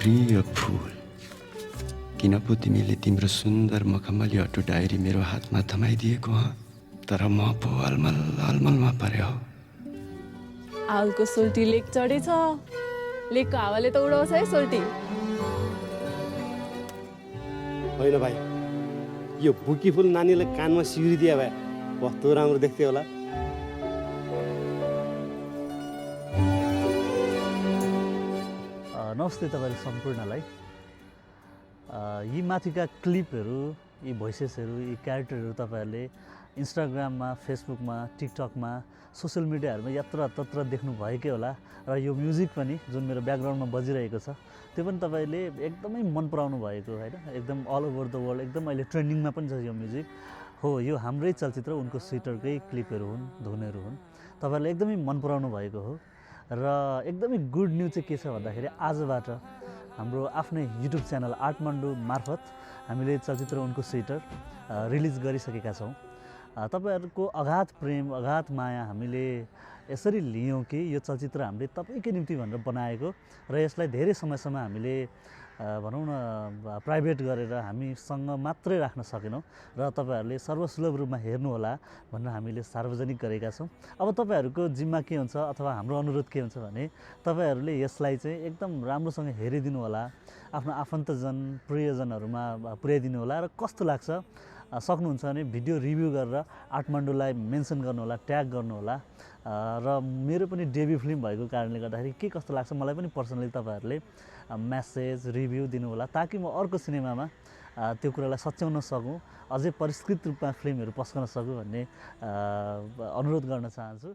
प्रिय फूल, किन पो तिमीले तिम्रो सुन्दर मखमली अटो डायरी मेरो हातमा थमाइदिएको हँ? तर म पो अलमल अलमलमा परे हो। आलको सोल्टी लेक चढेछ। लेकको हावाले त उडाउँछ है सोल्टी। होइन भाइ, यो बुकी फुल नानीले कानमा सिउरिदिए भए कस्तो राम्रो देख्थ्यो होला। नमस्ते तपाईहरु सम्पूर्णलाई। यी माथिका क्लिपहरू, यी भोइसेसहरू, यी क्यारेक्टरहरू तपाईहरुले इन्स्टाग्राममा, फेसबुकमा, टिकटकमा, सोसियल मिडियाहरूमा यत्रतत्र देख्नु भएकै होला। र यो म्युजिक पनि जुन मेरो ब्याकग्राउन्डमा बजिरहेको छ त्यो पनि तपाईले एकदमै मन पराउनु भएको हैन। एकदम अल ओभर द वर्ल्ड एकदम अहिले ट्रेन्डिङमा पनि छ यो म्युजिक। हो, यो हाम्रै चलचित्र उनको स्वेटरकै क्लिपहरू हुन्, धुनहरू हुन्। तपाईहरुले एकदमै मन पराउनु भएको हो। र एकदमै गुड न्युज चाहिँ के छ भन्दाखेरि आजबाट हाम्रो आफ्नै युट्युब च्यानल आर्टमन्डु मार्फत हामीले चलचित्र उनको स्वेटर रिलिज गरिसकेका छौँ। तपाईहरुको अगाध प्रेम, अगाध माया हामीले यसरी लियौँ कि यो चलचित्र हामीले तपाईकै निम्ति भनेर बनाएको र यसलाई धेरै समयसम्म हामीले भनौँ न प्राइभेट गरेर हामीसँग मात्रै राख्न सकेनौँ र तपाईहरुले सर्वसुलभ रूपमा हेर्नुहोला भनेर हामीले सार्वजनिक गरेका छौँ। अब तपाईहरुको जिम्मा के हुन्छ अथवा हाम्रो अनुरोध के हुन्छ भने तपाईहरुले यसलाई चाहिँ एकदम राम्रोसँग हेरिदिनु होला, आफ्नो आफन्तजन, प्रियजनहरुमा पुर्याइदिनु होला र कस्तो लाग्छ सक्नुहुन्छ भने भिडियो रिभ्यू गरेर आर्टमन्डुलाई मेन्सन गर्नुहोला, ट्याग गर्नुहोला। र मेरो पनि डेब्यु फिल्म भएको कारणले गर्दाखेरि के कस्तो लाग्छ मलाई पनि पर्सनली तपाईहरुले मेसेज, रिभ्यू दिनुहोला ताकि म अर्को सिनेमामा त्यो कुरालाई सच्याउन सकूँ, अझै परिष्कृत रूपमा फिल्महरू पस्कन सकूँ भन्ने अनुरोध गर्न चाहन्छु।